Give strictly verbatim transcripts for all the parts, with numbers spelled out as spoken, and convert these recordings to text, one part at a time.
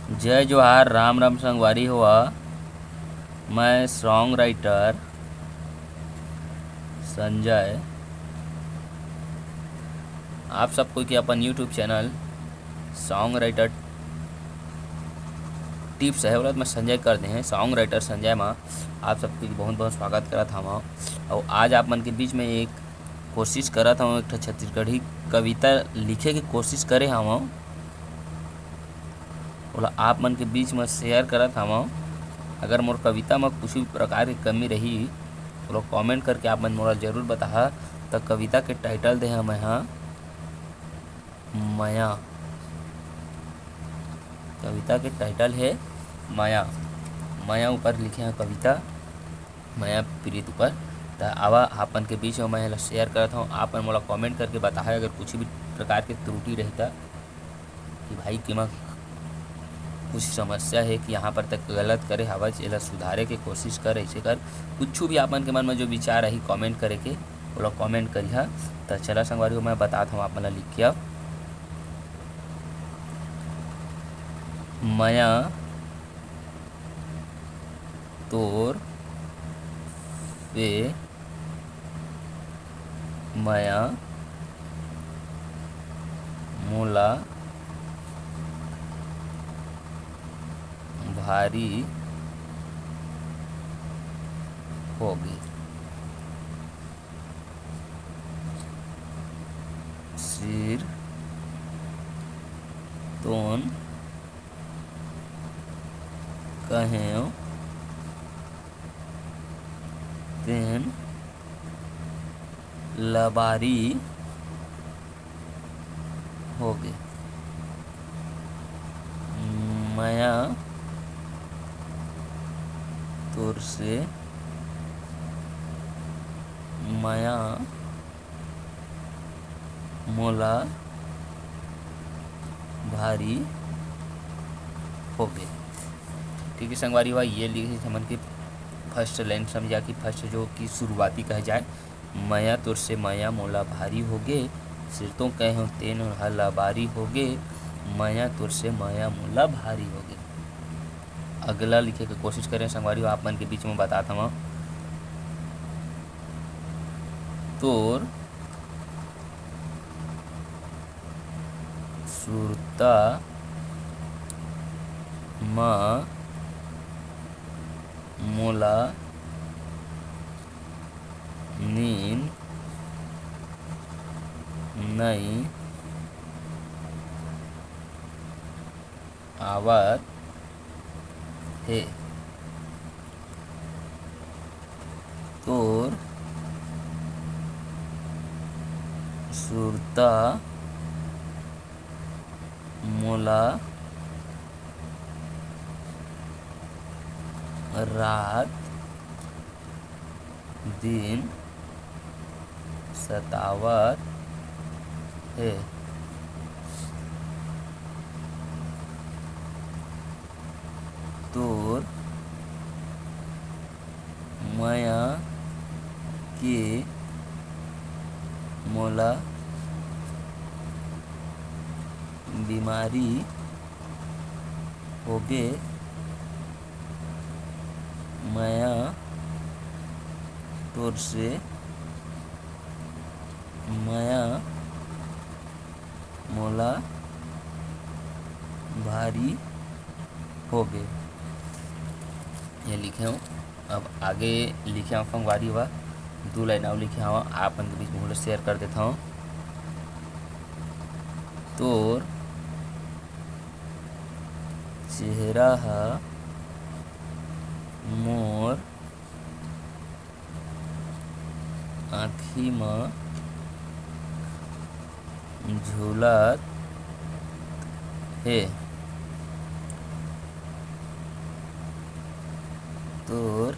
जय जोहार, राम राम संगवारी हो। मैं song writer संजय, आप सब कोई के अपन YouTube channel song writer tips है बोलत मैं संजय कर दे हैं। Song writer संजय मा आप सबके बहुत बहुत स्वागत करत हवं। और आज आप मन के बीच में एक कोशिश करत हवं, एक ठो छत्तीसगढ़ी कविता लिखे के कोशिश करे हवं, ओला आप मन के बीच में share करत हवं। अगर मोर कविता में कुछ भी प्रकार के कमी रही, ओला comment करके आप मन मोला जरूर बताहा। त कविता के title दे हवं मैं हा मया। कविता के title है मया। मया ऊपर लिखे हवं कविता, मया प्रीत ऊपर। त आवा आप मन के बीच में मैं एला share करत हवं। आप मन मोला comment करके बताहा अगर कुछ भी प्रकार के त्रुटि रही त, कि भाई केमा कुछ समस्या है कि यहाँ पर तक गलत करे हवच, एला सुधारे के कोशिश कर, ऐसे कर। कुछ भी आप मन के मन में जो विचार आही comment करे के, ओला comment करिहा। त चला संगवारी हो, मैं बतात हवं आप मन ला लिख के। अब मया तोर से मया मोला भारी होगे। सिर तोन कहेंव तेन लबारी होगे। मया तोर से मया मोला भारी होगे। ठीक है संगवारी हो, ये लिखे हमन के first line समझा कि first जो कि शुरुआती कहे जाए, मया तोर से मया मोला भारी होगे, सिर तो कहे हो तेन ह लबारी होगे, मया तोर से मया मोला भारी होगे। अगला लिखे के कोशिश करें संगवारी हो, आप मन के बीच में बतात हवं। तोर सुरता म मोला नींद नई आवत हे। तोर सुरता मोला रात दिन सतावत हे। तोर मया के मोला बीमारी होगे, मया तोर से मया मोला भारी होगे। ये लिखे हूँ। अब आगे लिखे हवं संगवारी हो, दू line अउ लिखे हवं, आप मन के बीच में share कर देता हूँ। तोर चेहरा ह मोर आँखी म झूलत हे। तोर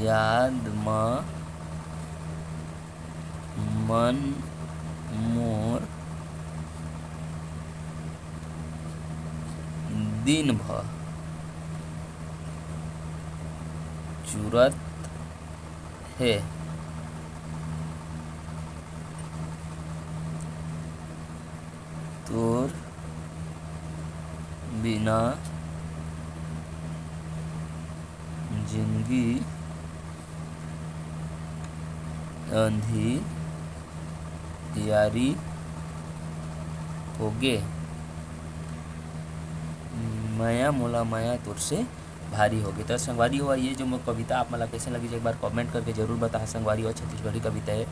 याद म मन मोर दिन भर चुरत हे। तोर बिना जिंदगी अंधियारी होगे, मया मोला मया तोर से भारी होगे। तो संगवारी हो, ये जो मोर कविता आप मन ला कैसे लगिस, एक बार comment करके जरूर बताहा संगवारी हो। छत्तीसगढ़ी कविता है।